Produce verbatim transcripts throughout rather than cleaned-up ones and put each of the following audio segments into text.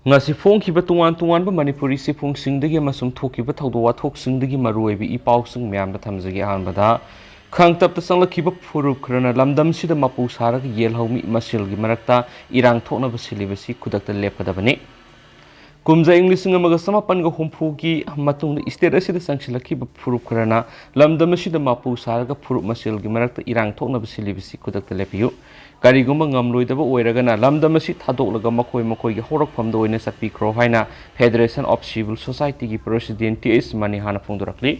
ꯉꯁꯤ ꯐꯣꯡꯈꯤꯕ ꯇꯣꯉꯥꯟ ꯇꯣꯉꯥꯟꯕ ꯃꯅꯤꯄꯨꯔꯤ ꯆꯦꯐꯣꯡꯁꯤꯡꯗꯒꯤ ꯑꯃꯁꯨꯡ ꯊꯣꯛꯈꯤꯕ ꯊꯧꯗꯣꯛ ꯋꯥꯊꯣꯛꯁꯤꯡꯗꯒꯤ ꯃꯔꯨꯑꯣꯏꯕ ꯏ ꯄꯥꯎꯁꯤꯡ ꯃꯌꯥꯝꯗ ꯊꯝꯖꯒꯦ꯫ ꯑꯍꯥꯟꯕꯗ, ꯈꯥꯡꯇꯞꯇ ꯆꯪꯂꯛꯈꯤꯕ ꯐꯨꯔꯨꯞ ꯈꯔꯅ ꯂꯝꯗꯝꯁꯤꯗ ꯃꯄꯨ ꯁꯥꯔꯒ ꯌꯦꯜꯍꯧꯃꯤ ꯃꯁꯦꯜꯒꯤ ꯃꯔꯛꯇ ꯏꯔꯥꯡ ꯊꯣꯛꯅꯕ ꯁꯤꯜꯂꯤꯕꯁꯤ ꯈꯨꯗꯛꯇ ꯂꯦꯞꯀꯗꯕꯅꯤ꯫ ꯀꯨꯝꯖꯥ ꯏꯪ ꯂꯤꯁꯤꯡ ꯑꯃꯒ ꯆꯃꯥꯄꯟꯒ ꯍꯨꯝꯐꯨꯒꯤ ꯃꯇꯨꯡꯗ ꯏꯁꯇꯦꯠ ꯑꯁꯤꯗ ꯆꯪꯁꯤꯜꯂꯛꯈꯤꯕ ꯐꯨꯔꯨꯞ ꯈꯔꯅ ꯂꯝꯗꯝ ꯑꯁꯤꯗ ꯃꯄꯨ ꯁꯥꯔꯒ ꯐꯨꯔꯨꯞ ꯃꯁꯦꯜꯒꯤ ꯃꯔꯛꯇ ꯏꯔꯥꯡ ꯊꯣꯛꯅꯕ ꯁꯤꯜꯂꯤꯕꯁꯤ ꯈꯨꯗꯛꯇ ꯂꯦꯞꯄꯤꯌꯨ꯫ ꯀꯔꯤꯒꯨꯝꯕ ꯉꯝꯂꯣꯏꯗꯕ ꯑꯣꯏꯔꯒꯅ ꯂꯝꯗꯝ ꯑꯁꯤ ꯊꯥꯗꯣꯛꯂꯒ ꯃꯈꯣꯏ ꯃꯈꯣꯏꯒꯤ ꯍꯧꯔꯛꯐꯝꯗ ꯑꯣꯏꯅ ꯆꯠꯄꯤꯈ꯭ꯔꯣ ꯍꯥꯏꯅ Federation of Civil Societyꯒꯤ President T H Maniharꯅ ꯐꯣꯡꯗꯣꯔꯛꯂꯤ꯫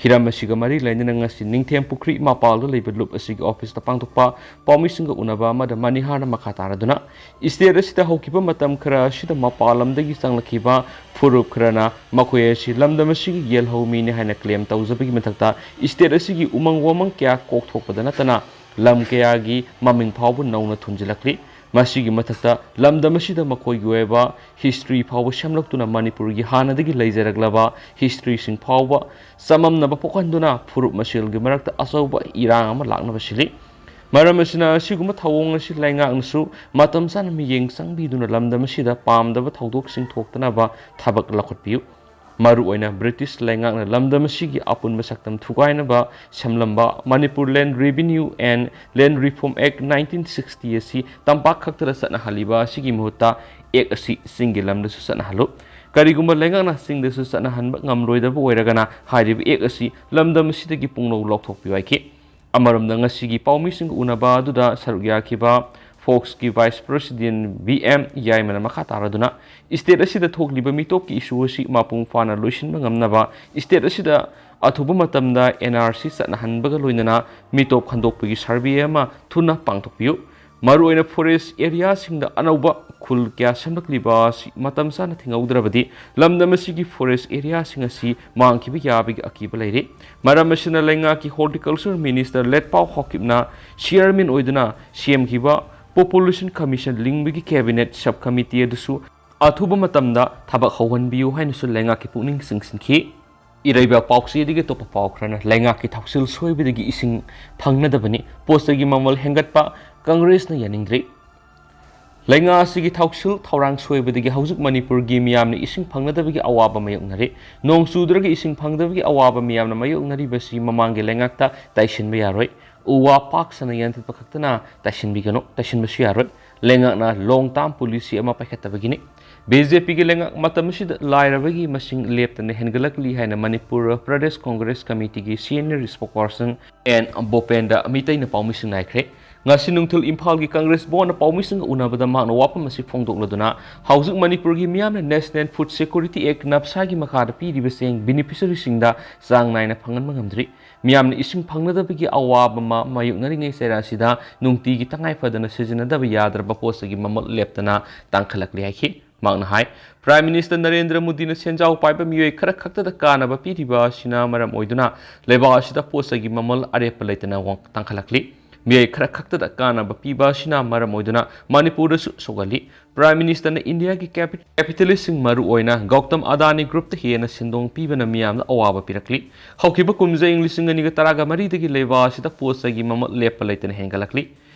ꯍꯤꯔꯝ ꯑꯁꯤꯒ ꯃꯔꯤ ꯂꯩꯅꯅ ꯉꯁꯤ ꯅꯤꯡꯊꯦꯝ ꯄꯨꯈ꯭ꯔꯤ ꯃꯄꯥꯜꯗ ꯂꯩꯕ ꯂꯨꯞ ꯑꯁꯤꯒꯤ ꯑꯣꯐꯤꯁꯇ ꯄꯥꯡꯊꯣꯛꯄ ꯄꯥꯎꯃꯤꯁꯤꯡꯒ ꯎꯅꯕ ꯑꯃꯗ ꯃꯅꯤꯍꯥꯔꯅ ꯃꯈꯥ ꯇꯥꯔꯗꯨꯅ, ꯏꯁꯇꯦꯠ ꯑꯁꯤꯗ ꯍꯧꯈꯤꯕ ꯃꯇꯝ ꯈꯔ ꯑꯁꯤꯗ ꯃꯄꯥꯟ ꯂꯝꯗꯒꯤ ꯆꯪꯂꯛꯈꯤꯕ ꯐꯨꯔꯨꯞ ꯈꯔꯅ ꯃꯈꯣꯏ ꯑꯁꯤ ꯂꯝꯗꯝ ꯑꯁꯤꯒꯤ ꯌꯦꯜꯍꯧꯃꯤꯅꯤ ꯍꯥꯏꯅ ꯀ꯭ꯂꯦꯝ ꯇꯧꯖꯕꯒꯤ ꯃꯊꯛꯇ, ꯏꯁꯇꯦꯠ ꯑꯁꯤꯒꯤ ꯎꯃꯪ ꯋꯥꯃꯪ ꯀꯌꯥ ꯀꯣꯛꯊꯣꯛꯄꯗ ꯅꯠꯇꯅ ꯂꯝ ꯀꯌꯥꯒꯤ ꯃꯃꯤꯡ ꯐꯥꯎꯕ ꯅꯧꯅ ꯊꯣꯟꯖꯤꯜꯂꯛꯂꯤ꯫ ꯃꯁꯤꯒꯤ ꯃꯊꯛꯇ ꯂꯝꯗꯝ ꯑꯁꯤꯗ ꯃꯈꯣꯏꯒꯤ ꯑꯣꯏꯕ ꯍꯤꯁꯇ꯭ꯔꯤ ꯐꯥꯎꯕ ꯁꯦꯝꯂꯛꯇꯨꯅ ꯃꯅꯤꯄꯨꯔꯒꯤ ꯍꯥꯟꯅꯗꯒꯤ ꯂꯩꯖꯔꯛꯂꯕ ꯍꯤꯁꯇ꯭ꯔꯤꯁꯤꯡ ꯐꯥꯎꯕ ꯆꯃꯝꯅꯕ ꯄꯣꯛꯍꯟꯗꯨꯅ ꯐꯨꯔꯨꯞ ꯃꯁꯦꯜꯒꯤ ꯃꯔꯛꯇ ꯑꯆꯧꯕ ꯏꯔꯥꯡ ꯑꯃ ꯂꯥꯛꯅꯕ ꯁꯤꯜꯂꯤ꯫ ꯃꯔꯝ ꯑꯁꯤꯅ, ꯑꯁꯤꯒꯨꯝꯕ ꯊꯧꯑꯣꯡ ꯑꯁꯤ ꯂꯩꯉꯥꯛꯅꯁꯨ ꯃꯇꯝ ꯆꯥꯅ ꯃꯤꯠꯌꯦꯡ ꯆꯪꯕꯤꯗꯨꯅ ꯂꯝꯗꯝ ꯑꯁꯤꯗ ꯄꯥꯝꯗꯕ ꯊꯧꯗꯣꯛꯁꯤꯡ ꯊꯣꯛꯇꯅꯕ ꯊꯕꯛ ꯂꯧꯈꯠꯄꯤꯌꯨ꯫ ꯃꯔꯨꯑꯣꯏꯅ ꯕ꯭ꯔꯤꯇꯤꯁ ꯂꯩꯉꯥꯛꯅ ꯂꯝꯗꯝ ꯑꯁꯤꯒꯤ ꯑꯄꯨꯟꯕ ꯁꯛꯇꯝ ꯊꯨꯒꯥꯏꯅꯕ ꯁꯦꯝꯂꯝꯕ Manipur Land Revenue and Land Reform Act nineteen sixty ꯑꯁꯤ ꯇꯝꯄꯥꯛ ꯈꯛꯇꯗ ꯆꯠꯅꯍꯜꯂꯤꯕ ꯑꯁꯤꯒꯤ ꯃꯍꯨꯠꯇ ꯑꯦꯛ ꯑꯁꯤ ꯆꯤꯡꯒꯤ ꯂꯝꯗꯁꯨ ꯆꯠꯅꯍꯜꯂꯨ꯫ ꯀꯔꯤꯒꯨꯝꯕ ꯂꯩꯉꯥꯛꯅ ꯆꯤꯡꯗꯁꯨ ꯆꯠꯅꯍꯟꯕ ꯉꯝꯂꯣꯏꯗꯕ ꯑꯣꯏꯔꯒꯅ, ꯍꯥꯏꯔꯤꯕ ꯑꯦꯛ ꯑꯁꯤ ꯂꯝꯗꯝ ꯑꯁꯤꯗꯒꯤ ꯄꯨꯡꯂꯧ ꯂꯧꯊꯣꯛꯄꯤꯌꯨ ꯍꯥꯏꯈꯤ꯫ ꯑꯃꯔꯣꯝꯗ, ꯉꯁꯤꯒꯤ ꯄꯥꯎꯃꯤꯁꯤꯡꯒ ꯎꯅꯕ ꯑꯗꯨꯗ ꯁꯔꯨꯛ ꯌꯥꯈꯤꯕ ꯐꯣꯛꯁꯀꯤ ꯚꯥꯏꯁ ꯄ꯭ꯔꯦꯁꯤꯗꯦꯟ ꯚꯤ ꯑꯦꯝ ꯌꯥꯏꯃꯅ ꯃꯈꯥ ꯇꯥꯔꯗꯨꯅ, ꯏꯁꯇꯦꯠ ꯑꯁꯤꯗ ꯊꯣꯛꯂꯤꯕ ꯃꯤꯇꯣꯞꯀꯤ ꯏꯁꯨ ꯑꯁꯤ ꯃꯄꯨꯡ ꯐꯥꯅ ꯂꯣꯏꯁꯤꯟꯕ ꯉꯝꯅꯕ ꯏꯁꯇꯦꯠ ꯑꯁꯤꯗ ꯑꯊꯨꯕ ꯃꯇꯝꯗ ꯑꯦꯟ ꯑꯥꯔ ꯁꯤ ꯆꯠꯅꯍꯟꯕꯒ ꯂꯣꯏꯅꯅ ꯃꯤꯇꯣꯞ ꯈꯟꯗꯣꯛꯄꯒꯤ ꯁꯔꯚꯦ ꯑꯃ ꯊꯨꯅ ꯄꯥꯡꯊꯣꯛꯄꯤꯌꯨ꯫ ꯃꯔꯨꯑꯣꯏꯅ ꯐꯣꯔꯦꯁ ꯑꯦꯔꯤꯌꯥꯁꯤꯡꯗ ꯑꯅꯧꯕ ꯈꯨꯜ ꯀꯌꯥ ꯁꯦꯝꯂꯛꯂꯤꯕ ꯑꯁꯤ ꯃꯇꯝ ꯆꯥꯅ ꯊꯤꯡꯍꯧꯗ꯭ꯔꯕꯗꯤ ꯂꯝꯗꯝ ꯑꯁꯤꯒꯤ ꯐꯣꯔꯦꯁ ꯑꯦꯔꯤꯌꯥꯁꯤꯡ ꯑꯁꯤ ꯃꯥꯡꯈꯤꯕ ꯌꯥꯕꯒꯤ ꯑꯀꯤꯕ ꯂꯩꯔꯤ꯫ ꯃꯔꯝ ꯑꯁꯤꯅ, ꯂꯩꯉꯥꯛꯀꯤ ꯍꯣꯔꯇꯤꯀꯜꯆꯔ ꯃꯤꯅꯤꯁꯇꯔ ꯂꯦꯠꯄꯥꯎ ꯍꯥꯎꯀꯤꯞꯅ ꯆꯤꯌꯔꯃꯦꯟ ꯑꯣꯏꯗꯨꯅ ꯁꯦꯝꯈꯤꯕ ꯄꯣꯄꯨꯂꯦꯁꯟ ꯀꯃꯤꯁꯟ ꯂꯤꯡꯕꯒꯤ ꯀꯦꯕꯤꯅꯦꯠ ꯁꯕ ꯀꯃꯤꯇꯤ ꯑꯗꯨꯁꯨ ꯑꯊꯨꯕ ꯃꯇꯝꯗ ꯊꯕꯛ ꯍꯧꯍꯟꯕꯤꯌꯨ ꯍꯥꯏꯅꯁꯨ ꯂꯩꯉꯥꯛꯀꯤ ꯄꯨꯛꯅꯤꯡ ꯆꯤꯡꯁꯤꯟꯈꯤ꯫ ꯏꯔꯩꯕꯥꯛ ꯄꯥꯎꯆꯦꯗꯒꯤ ꯑꯇꯣꯞꯄ ꯄꯥꯎ ꯈꯔꯅ, ꯂꯩꯉꯥꯛꯀꯤ ꯊꯧꯁꯤꯜ ꯁꯣꯏꯕꯗꯒꯤ ꯏꯁꯤꯡ ꯐꯪꯅꯗꯕꯅꯤ, ꯄꯣꯠ ꯆꯩꯒꯤ ꯃꯃꯜ ꯍꯦꯟꯒꯠꯄ ꯀꯪꯒ꯭ꯔꯦꯁꯅ ꯌꯥꯅꯤꯡꯗ꯭ꯔꯤ꯫ ꯂꯩꯉꯥꯛ ꯑꯁꯤꯒꯤ ꯊꯧꯁꯤꯜ ꯊꯧꯔꯥꯡ ꯁꯣꯏꯕꯗꯒꯤ ꯍꯧꯖꯤꯛ ꯃꯅꯤꯄꯨꯔꯒꯤ ꯃꯤꯌꯥꯝꯅ ꯏꯁꯤꯡ ꯐꯪꯅꯗꯕꯒꯤ ꯑꯋꯥꯕ ꯃꯥꯌꯣꯛꯅꯔꯤ꯫ ꯅꯣꯡ ꯆꯨꯗ꯭ꯔꯒ ꯏꯁꯤꯡ ꯐꯪꯗꯕꯒꯤ ꯑꯋꯥꯕ ꯃꯤꯌꯥꯝꯅ ꯃꯥꯌꯣꯛꯅꯔꯤꯕꯁꯤ ꯃꯃꯥꯡꯒꯤ ꯂꯩꯉꯥꯛꯇ ꯇꯥꯏꯁꯤꯟꯕ ꯌꯥꯔꯣꯏ꯫ ꯎ ꯋꯥ ꯄꯥꯛ ꯁꯟꯅ ꯌꯥꯟꯊꯠꯄ ꯈꯛꯇꯅ ꯇꯥꯏꯁꯤꯟꯕꯤꯒꯅꯨ, ꯇꯥꯏꯁꯤꯟꯕꯁꯨ ꯌꯥꯔꯣꯏ꯫ ꯂꯩꯉꯥꯛꯅ long term policy ꯑꯃ ꯄꯥꯏꯈꯠꯇꯕꯒꯤꯅꯤ꯫ ꯕꯤ ꯖꯦ ꯄꯤꯒꯤ ꯂꯩꯉꯥꯛ ꯃꯇꯝ ꯑꯁꯤꯗ ꯂꯥꯏꯔꯕꯒꯤ ꯃꯁꯤꯡ ꯂꯦꯞꯇꯅ ꯍꯦꯟꯒꯠꯂꯛꯂꯤ ꯍꯥꯏꯅ ꯃꯅꯤꯄꯨꯔ ꯄ꯭ꯔꯗꯦꯁ ꯀꯣꯡꯒ꯭ꯔꯦꯁ ꯀꯃꯤꯇꯤꯒꯤ senior spokesperson ꯑꯦꯟ ꯕꯣꯄꯦꯟꯗ꯭ꯔ ꯃꯤꯇꯩꯅ ꯄꯥꯎꯃꯤꯁꯤꯡ ꯅꯥꯏꯈ꯭ꯔꯦ꯫ ꯉꯁꯤ ꯅꯨꯡꯊꯤꯜ ꯏꯝꯐꯥꯜꯒꯤ ꯀꯪꯒ꯭ꯔꯦꯁ ꯚꯋꯟꯗ ꯄꯥꯎꯃꯤꯁꯤꯡꯒ ꯎꯅꯕꯗ ꯃꯍꯥꯛꯅ ꯋꯥꯐꯝ ꯑꯁꯤ ꯐꯣꯡꯗꯣꯛꯂꯗꯨꯅ, ꯍꯧꯖꯤꯛ ꯃꯅꯤꯄꯨꯔꯒꯤ ꯃꯤꯌꯥꯝꯅ National Food Security Act, ꯅꯞꯁꯥꯒꯤ ꯃꯈꯥꯗ ꯄꯤꯔꯤꯕ ꯆꯦꯡ beneficiaryꯁꯤꯡꯗ ꯆꯥꯡ ꯅꯥꯏꯅ ꯐꯪꯍꯟꯕ ꯉꯝꯗ꯭ꯔꯤ꯫ ꯃꯤꯌꯥꯝꯅ ꯏꯁꯤꯡ ꯐꯪꯅꯗꯕꯒꯤ ꯑꯋꯥꯕ ꯑꯃ ꯃꯥꯌꯣꯛꯅꯔꯤꯉꯩ ꯆꯩꯔꯥꯛ ꯑꯁꯤꯗ ꯅꯨꯡꯇꯤꯒꯤ ꯇꯉꯥꯏ ꯐꯗꯅ ꯁꯤꯖꯤꯟꯅꯗꯕ ꯌꯥꯗ꯭ꯔꯕ ꯄꯣꯠ ꯆꯩꯒꯤ ꯃꯃꯜ ꯂꯦꯞꯇꯅ ꯇꯥꯡꯈꯠꯂꯛꯂꯤ ꯍꯥꯏꯈꯤ꯫ ꯃꯍꯥꯛꯅ ꯍꯥꯏ, Prime Minister ꯅꯔꯦꯟꯗ꯭ꯔ ꯃꯣꯗꯤꯅ ꯁꯦꯟꯖꯥꯎ ꯄꯥꯏꯕ ꯃꯤꯑꯣꯏ ꯈꯔ ꯈꯛꯇꯗ ꯀꯥꯟꯅꯕ ꯄꯤꯔꯤꯕ ꯑꯁꯤꯅ ꯃꯔꯝ ꯑꯣꯏꯗꯨꯅ ꯂꯩꯕꯥꯛ ꯑꯁꯤꯗ ꯄꯣꯠ ꯆꯩꯒꯤ ꯃꯃꯜ ꯑꯔꯦꯞꯄ ꯂꯩꯇꯅ ꯋꯥꯡ-, ꯇꯥꯡꯈꯠꯂꯛꯂꯤ꯫ ꯃꯤꯑꯣꯏ ꯈꯔ ꯈꯛꯇꯗ ꯀꯥꯟꯅꯕ ꯄꯤꯕ ꯑꯁꯤꯅ ꯃꯔꯝ ꯑꯣꯏꯗꯨꯅ ꯃꯅꯤꯄꯨꯔꯗꯁꯨ ꯁꯣꯛꯍꯜꯂꯤ꯫ Prime Ministerꯅ ꯏꯟꯗꯤꯌꯥꯒꯤ capi-, capitalistꯁꯤꯡ, ꯃꯔꯨꯑꯣꯏꯅ ꯒꯧꯇꯝ ꯑꯗꯥꯅꯤ groupꯇ ꯍꯦꯟꯅ ꯁꯦꯟꯗꯣꯡ ꯄꯤꯕꯅ ꯃꯤꯌꯥꯝꯗ ꯑꯋꯥꯕ ꯄꯤꯔꯛꯂꯤ꯫ ꯍꯧꯈꯤꯕ ꯀꯨꯝꯖꯥ ꯏꯪ ꯂꯤꯁꯤꯡ ꯑꯅꯤꯒ ꯇꯔꯥꯒ ꯃꯔꯤꯗꯒꯤ ꯂꯩꯕꯥꯛ ꯑꯁꯤꯗ ꯄꯣꯠ ꯆꯩꯒꯤ ꯃꯃꯜ ꯂꯦꯞꯄ ꯂꯩꯇꯅ ꯍꯦꯟꯒꯠꯂꯛꯂꯤ꯫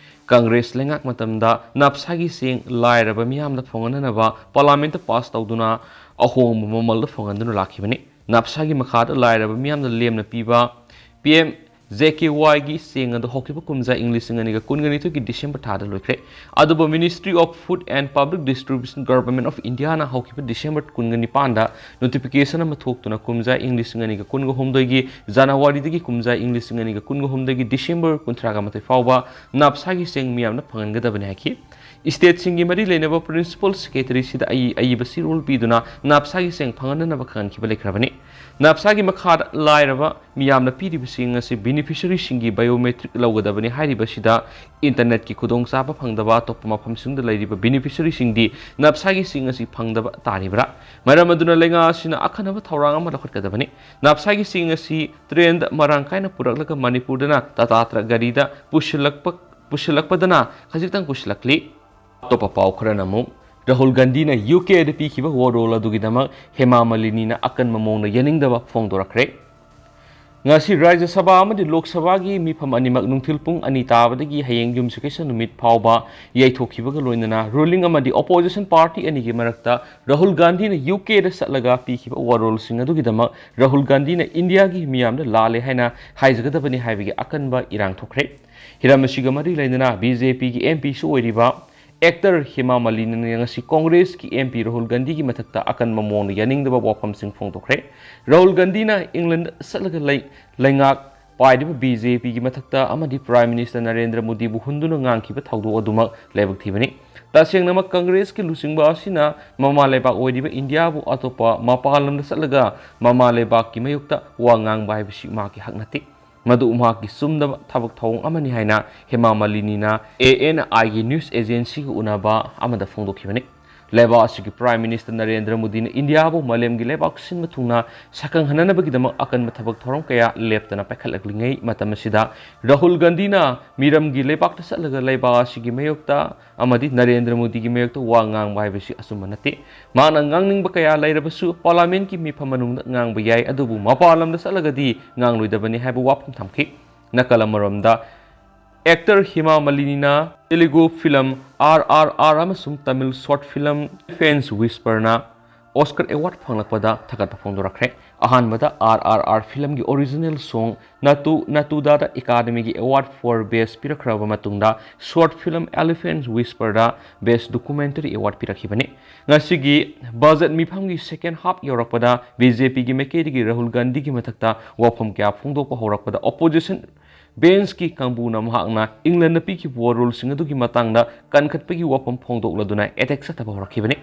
ꯀꯪꯒ꯭ꯔꯦꯁ ꯂꯩꯉꯥꯛ ꯃꯇꯝꯗ ꯅꯥꯞꯁꯥꯒꯤ ꯆꯦꯡ ꯂꯥꯏꯔꯕ ꯃꯤꯌꯥꯝꯗ ꯐꯪꯍꯟꯅꯅꯕ Parliamentꯇ pass ꯇꯧꯗꯨꯅ ꯑꯍꯣꯡꯕ ꯃꯃꯜꯗ ꯐꯪꯍꯟꯗꯨꯅ ꯂꯥꯛꯈꯤꯕꯅꯤ꯫ ꯅꯥꯞꯁꯥꯒꯤ ꯃꯈꯥꯗ ꯂꯥꯏꯔꯕ ꯃꯤꯌꯥꯝꯗ ꯂꯦꯝꯅ ꯄꯤꯕ P M J K Yꯒꯤ ꯆꯦꯡ ꯑꯗꯨ ꯍꯧꯈꯤꯕ ꯀꯨꯝꯖꯥ ꯏꯪ ꯂꯤꯁꯤꯡ ꯑꯅꯤꯒ ꯀꯨꯟꯒ ꯅꯤꯊꯣꯏꯒꯤ December ꯊꯥꯗ ꯂꯣꯏꯈ꯭ꯔꯦ꯫ ꯑꯗꯨꯕꯨ Ministry of Food and Public Distribution, Government of Indiaꯅ ꯍꯧꯈꯤꯕ December ꯀꯨꯟꯒ ꯅꯤꯄꯥꯟꯗ notification ꯑꯃ ꯊꯣꯛꯇꯨꯅ ꯀꯨꯝꯖꯥ ꯏꯪ ꯂꯤꯁꯤꯡ ꯑꯅꯤꯒ ꯀꯨꯟꯒ ꯍꯨꯝꯗꯣꯏꯒꯤ Januaryꯗꯒꯤ ꯀꯨꯝꯖꯥ ꯏꯪ ꯂꯤꯁꯤꯡ ꯑꯅꯤꯒ ꯀꯨꯟꯒ ꯍꯨꯝꯗꯣꯏꯒꯤ December ꯀꯨꯟꯊ꯭ꯔꯥꯒ ꯃꯥꯊꯣꯏ ꯐꯥꯎꯕ ꯅꯥꯞꯁꯥꯒꯤ ꯆꯦꯡ ꯃꯤꯌꯥꯝꯅ ꯐꯪꯍꯟꯒꯗꯕꯅꯤ ꯍꯥꯏꯈꯤ꯫ Stateꯁꯤꯡꯒꯤ ꯃꯔꯤ ꯂꯩꯅꯕ Principal Secretaryꯁꯤꯗ ꯑꯏ-, ꯑꯏꯕ ꯆꯦꯔꯣꯜ ꯄꯤꯗꯨꯅ ꯅꯥꯞꯁꯥꯒꯤ ꯆꯦꯡ ꯐꯪꯍꯟꯅꯅꯕ ꯈꯪꯍꯟꯈꯤꯕ ꯂꯩꯈ꯭ꯔꯕꯅꯤ꯫ ꯅꯥꯞꯁꯥꯒꯤ ꯃꯈꯥꯗ ꯂꯥꯏꯔꯕ ꯃꯤꯌꯥꯝꯅ ꯄꯤꯔꯤꯕꯁꯤꯡ ꯑꯁꯤ beneficiaryꯁꯤꯡꯒꯤ biometric ꯂꯧꯒꯗꯕꯅꯤ ꯍꯥꯏꯔꯤꯕꯁꯤꯗ internetꯀꯤ ꯈꯨꯗꯣꯡꯆꯥꯕ ꯐꯪꯗꯕ ꯑꯇꯣꯞꯄ ꯃꯐꯝꯁꯤꯡꯗ ꯂꯩꯔꯤꯕ beneficiaryꯁꯤꯡꯗꯤ ꯅꯥꯞꯁꯥꯒꯤ ꯆꯦꯡ ꯑꯁꯤ ꯐꯪꯗꯕ ꯇꯥꯔꯤꯕ꯭ꯔꯥ? ꯃꯔꯝ ꯑꯗꯨꯅ ꯂꯩꯉꯥꯛ ꯑꯁꯤꯅ ꯑꯈꯟꯅꯕ ꯊꯧꯔꯥꯡ ꯑꯃ ꯂꯧꯈꯠꯀꯗꯕꯅꯤ꯫ ꯅꯥꯞꯁꯥꯒꯤ ꯆꯦꯡ ꯑꯁꯤ trainꯗ ꯃꯔꯥꯡ ꯀꯥꯏꯅ ꯄꯨꯔꯛꯂꯒ ꯃꯅꯤꯄꯨꯔꯗꯅ Tata Truck ꯒꯥꯔꯤꯗ ꯄꯨꯁꯤꯜꯂꯛꯄ, ꯄꯨꯁꯤꯜꯂꯛꯄꯗꯅ ꯈꯖꯤꯛꯇꯪ ꯄꯨꯁꯤꯜꯂꯛꯂꯤ꯫ ꯑꯇꯣꯞꯄ ꯄꯥꯎ ꯈꯔꯅ ꯑꯃꯨꯛ, ꯔꯥꯍꯨꯜ ꯒꯥꯟꯙꯤꯅ ꯌꯨ ꯀꯦꯗ ꯄꯤꯈꯤꯕ ꯋꯥꯔꯣꯜ ꯑꯗꯨꯒꯤꯗꯃꯛ ꯍꯦꯃꯥ ꯃꯥꯂꯤꯅꯤꯅ ꯑꯀꯟꯕ ꯃꯑꯣꯡꯗ ꯌꯥꯅꯤꯡꯗꯕ ꯐꯣꯡꯗꯣꯔꯛꯈ꯭ꯔꯦ꯫ ꯉꯁꯤ ꯔꯥꯖ꯭ꯌ ꯁꯚꯥ ꯑꯃꯗꯤ ꯂꯣꯛ ꯁꯚꯥꯒꯤ ꯃꯤꯐꯝ ꯑꯅꯤꯃꯛ ꯅꯨꯡꯊꯤꯜ ꯄꯨꯡ ꯑꯅꯤ ꯇꯥꯕꯗꯒꯤ ꯍꯌꯦꯡ ꯌꯨꯝꯁꯀꯩꯁ ꯅꯨꯃꯤꯠ ꯐꯥꯎꯕ ꯌꯩꯊꯣꯛꯈꯤꯕꯒ ꯂꯣꯏꯅꯅ ruling ꯑꯃꯗꯤ opposition party ꯑꯅꯤꯒꯤ ꯃꯔꯛꯇ ꯔꯥꯍꯨꯜ ꯒꯥꯟꯙꯤꯅ ꯌꯨ ꯀꯦꯗ ꯆꯠꯂꯒ ꯄꯤꯈꯤꯕ ꯋꯥꯔꯣꯜꯁꯤꯡ ꯑꯗꯨꯒꯤꯗꯃꯛ ꯔꯥꯍꯨꯜ ꯒꯥꯟꯙꯤꯅ ꯏꯟꯗꯤꯌꯥꯒꯤ ꯃꯤꯌꯥꯝꯗ ꯂꯥꯜꯂꯦ ꯍꯥꯏꯅ ꯍꯥꯏꯖꯒꯗꯕꯅꯤ ꯍꯥꯏꯕꯒꯤ ꯑꯀꯟꯕ ꯏꯔꯥꯡ ꯊꯣꯛꯈ꯭ꯔꯦ꯫ ꯍꯤꯔꯝ ꯑꯁꯤꯒ ꯃꯔꯤ ꯂꯩꯅꯅ ꯕꯤ ꯖꯦ ꯄꯤꯒꯤ ꯑꯦꯝ ꯄꯤꯁꯨ ꯑꯣꯏꯔꯤꯕ actor ꯍꯦꯃꯥ ꯃꯥꯂꯤꯅꯤꯅ ꯉꯁꯤ ꯀꯣꯡꯒ꯭ꯔꯦꯁꯀꯤ ꯑꯦꯝ ꯄꯤ ꯔꯥꯍꯨꯜ ꯒꯥꯟꯙꯤꯒꯤ ꯃꯊꯛꯇ ꯑꯀꯟꯕ ꯃꯑꯣꯡꯗ ꯌꯥꯅꯤꯡꯗꯕ ꯋꯥꯐꯝꯁꯤꯡ ꯐꯣꯡꯗꯣꯛꯈ꯭ꯔꯦ꯫ ꯔꯥꯍꯨꯜ ꯒꯥꯟꯙꯤꯅ ꯏꯪꯂꯦꯟꯗ ꯆꯠꯂꯒ ꯂꯩ-, ꯂꯩꯉꯥꯛ ꯄꯥꯏꯔꯤꯕ ꯕꯤ ꯖꯦ ꯄꯤꯒꯤ ꯃꯊꯛꯇ ꯑꯃꯗꯤ Prime Minister ꯅꯔꯦꯟꯗ꯭ꯔ ꯃꯣꯗꯤꯕꯨ ꯍꯨꯟꯗꯨꯅ ꯉꯥꯡꯈꯤꯕ ꯊꯧꯗꯣꯛ ꯑꯗꯨꯃꯛ ꯂꯥꯏꯕꯛ ꯊꯤꯕꯅꯤ꯫ ꯇꯁꯦꯡꯅꯃꯛ ꯀꯪꯒ꯭ꯔꯦꯁꯀꯤ ꯂꯨꯆꯤꯡꯕ ꯑꯁꯤꯅ ꯃꯃꯥ ꯂꯩꯕꯥꯛ ꯑꯣꯏꯔꯤꯕ ꯏꯟꯗꯤꯌꯥꯕꯨ ꯑꯇꯣꯞꯄ ꯃꯄꯥꯟ ꯂꯝꯗ ꯆꯠꯂꯒ ꯃꯃꯥ ꯂꯩꯕꯥꯛꯀꯤ ꯃꯥꯌꯣꯛꯇ ꯋꯥ ꯉꯥꯡꯕ ꯍꯥꯏꯕꯁꯤ ꯃꯍꯥꯛꯀꯤ ꯍꯛ ꯅꯠꯇꯦ꯫ ꯃꯗꯨ ꯃꯍꯥꯛꯀꯤ ꯆꯨꯝꯗꯕ ꯊꯕꯛ ꯊꯧꯑꯣꯡ ꯑꯃꯅꯤ ꯍꯥꯏꯅ ꯍꯦꯃꯥ ꯃꯥꯂꯤꯅꯤꯅ ꯑꯦ ꯑꯦꯟ ꯑꯥꯏꯒꯤ news agencyꯒ ꯎꯅꯕ ꯑꯃꯗ ꯐꯣꯡꯗꯣꯛꯈꯤꯕꯅꯤ꯫ ꯂꯩꯕꯥꯛ ꯑꯁꯤꯒꯤ Prime Minister ꯅꯔꯦꯟꯗ꯭ꯔ ꯃꯣꯗꯤꯅ ꯏꯟꯗꯤꯌꯥꯕꯨ ꯃꯥꯂꯦꯝꯒꯤ ꯂꯩꯕꯥꯛ ꯁꯤꯟꯕ ꯊꯨꯡꯅ ꯁꯛꯈꯪꯍꯟꯅꯅꯕꯒꯤꯗꯃꯛ ꯑꯀꯟꯕ ꯊꯕꯛ ꯊꯧꯔꯝ ꯀꯌꯥ ꯂꯦꯞꯇꯅ ꯄꯥꯏꯈꯠꯂꯛꯂꯤꯉꯩ ꯃꯇꯝ ꯑꯁꯤꯗ ꯔꯥꯍꯨꯜ ꯒꯥꯟꯙꯤꯅ ꯃꯤꯔꯝꯒꯤ ꯂꯩꯕꯥꯛꯇ ꯆꯠꯂꯒ ꯂꯩꯕꯥꯛ ꯑꯁꯤꯒꯤ ꯃꯥꯌꯣꯛꯇ ꯑꯃꯗꯤ ꯅꯔꯦꯟꯗ꯭ꯔ ꯃꯣꯗꯤꯒꯤ ꯃꯥꯌꯣꯛꯇ ꯋꯥ ꯉꯥꯡꯕ ꯍꯥꯏꯕꯁꯤ ꯑꯆꯨꯝꯕ ꯅꯠꯇꯦ꯫ ꯃꯍꯥꯛꯅ ꯉꯥꯡꯅꯤꯡꯕ ꯀꯌꯥ ꯂꯩꯔꯕꯁꯨ Parliamentꯀꯤ ꯃꯤꯐꯝ ꯃꯅꯨꯡꯗ ꯉꯥꯡꯕ ꯌꯥꯏ, ꯑꯗꯨꯕꯨ ꯃꯄꯥꯟ ꯂꯝꯗ ꯆꯠꯂꯒꯗꯤ ꯉꯥꯡꯂꯣꯏꯗꯕꯅꯤ ꯍꯥꯏꯕ ꯋꯥꯐꯝ ꯊꯝꯈꯤ꯫ ꯅꯥꯀꯜ ꯑꯃꯔꯣꯝꯗ, actor Hema ꯃꯥꯂꯤꯅꯤꯅ Telugu film R R R ꯑꯃꯁꯨꯡ Tamil short film Elephant's Whisperꯅ Oscar award ꯐꯪꯂꯛꯄꯗ ꯊꯥꯒꯠꯄ ꯐꯣꯡꯗꯣꯔꯛꯈ꯭ꯔꯦ꯫ ꯑꯍꯥꯟꯕꯗ R R R filmꯒꯤ original song Natu Natu Dada Academyꯒꯤ award for best ꯄꯤꯔꯛꯈ꯭ꯔꯕ ꯃꯇꯨꯡꯗ, short film Elephant's Whisperꯗ best documentary award ꯄꯤꯔꯛꯈꯤꯕꯅꯤ꯫ ꯉꯁꯤꯒꯤ budget ꯃꯤꯐꯝꯒꯤ second half ꯌꯧꯔꯛꯄꯗ, ꯕꯤ ꯖꯦ ꯄꯤꯒꯤ ꯃꯥꯏꯀꯩꯗꯒꯤ ꯔꯥꯍꯨꯜ ꯒꯥꯟꯙꯤꯒꯤ ꯃꯊꯛꯇ ꯋꯥꯐꯝ ꯀꯌꯥ ꯐꯣꯡꯗꯣꯛꯄ ꯍꯧꯔꯛꯄꯗ, opposition benchꯀꯤ ꯀꯥꯡꯕꯨꯅ ꯃꯍꯥꯛꯅ ꯏꯪꯂꯦꯟꯗ ꯄꯤꯈꯤꯕ ꯋꯥꯔꯣꯜꯁꯤꯡ ꯑꯗꯨꯒꯤ ꯃꯇꯥꯡꯗ ꯀꯟꯈꯠꯄꯒꯤ ꯋꯥꯐꯝ ꯐꯣꯡꯗꯣꯛꯂꯗꯨꯅ attack ꯆꯠꯊꯕ ꯍꯧꯔꯛꯈꯤꯕꯅꯤ꯫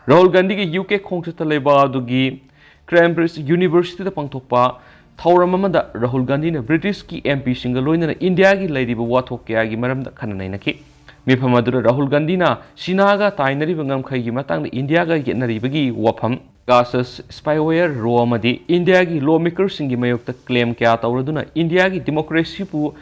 ꯔꯥꯍꯨꯜ ꯒꯥꯟꯙꯤꯒꯤ ꯌꯨ ꯀꯦ ꯈꯣꯡꯆꯠꯇ ꯂꯩꯕ ꯑꯗꯨꯒꯤ Cambridge Universityꯗ ꯄꯥꯡꯊꯣꯛꯄ ꯊꯧꯔꯝ ꯑꯃꯗ ꯔꯥꯍꯨꯜ ꯒꯥꯟꯙꯤꯅ Britishꯀꯤ ꯑꯦꯝ ꯄꯤꯁꯤꯡꯒ ꯂꯣꯏꯅꯅ ꯏꯟꯗꯤꯌꯥꯒꯤ ꯂꯩꯔꯤꯕ ꯋꯥꯊꯣꯛ ꯀꯌꯥꯒꯤ ꯃꯔꯝꯗ ꯈꯟꯅ ꯅꯩꯅꯈꯤ꯫ ꯃꯤꯐꯝ ꯑꯗꯨꯗ ꯔꯥꯍꯨꯜ ꯒꯥꯟꯙꯤꯅ ꯆꯤꯅꯥꯒ ꯇꯥꯏꯅꯔꯤꯕ ꯉꯝꯈꯩꯒꯤ ꯃꯇꯥꯡꯗ ꯏꯟꯗꯤꯌꯥꯒ ꯌꯦꯠꯅꯔꯤꯕꯒꯤ ꯋꯥꯐꯝ, Pegasus spyware, row ꯑꯃꯗꯤ ꯏꯟꯗꯤꯌꯥꯒꯤ lawmakerꯁꯤꯡꯒꯤ ꯃꯥꯌꯣꯛꯇ claim ꯀꯌꯥ ꯇꯧꯔꯗꯨꯅ ꯏꯟꯗꯤꯌꯥꯒꯤ democracyꯕꯨ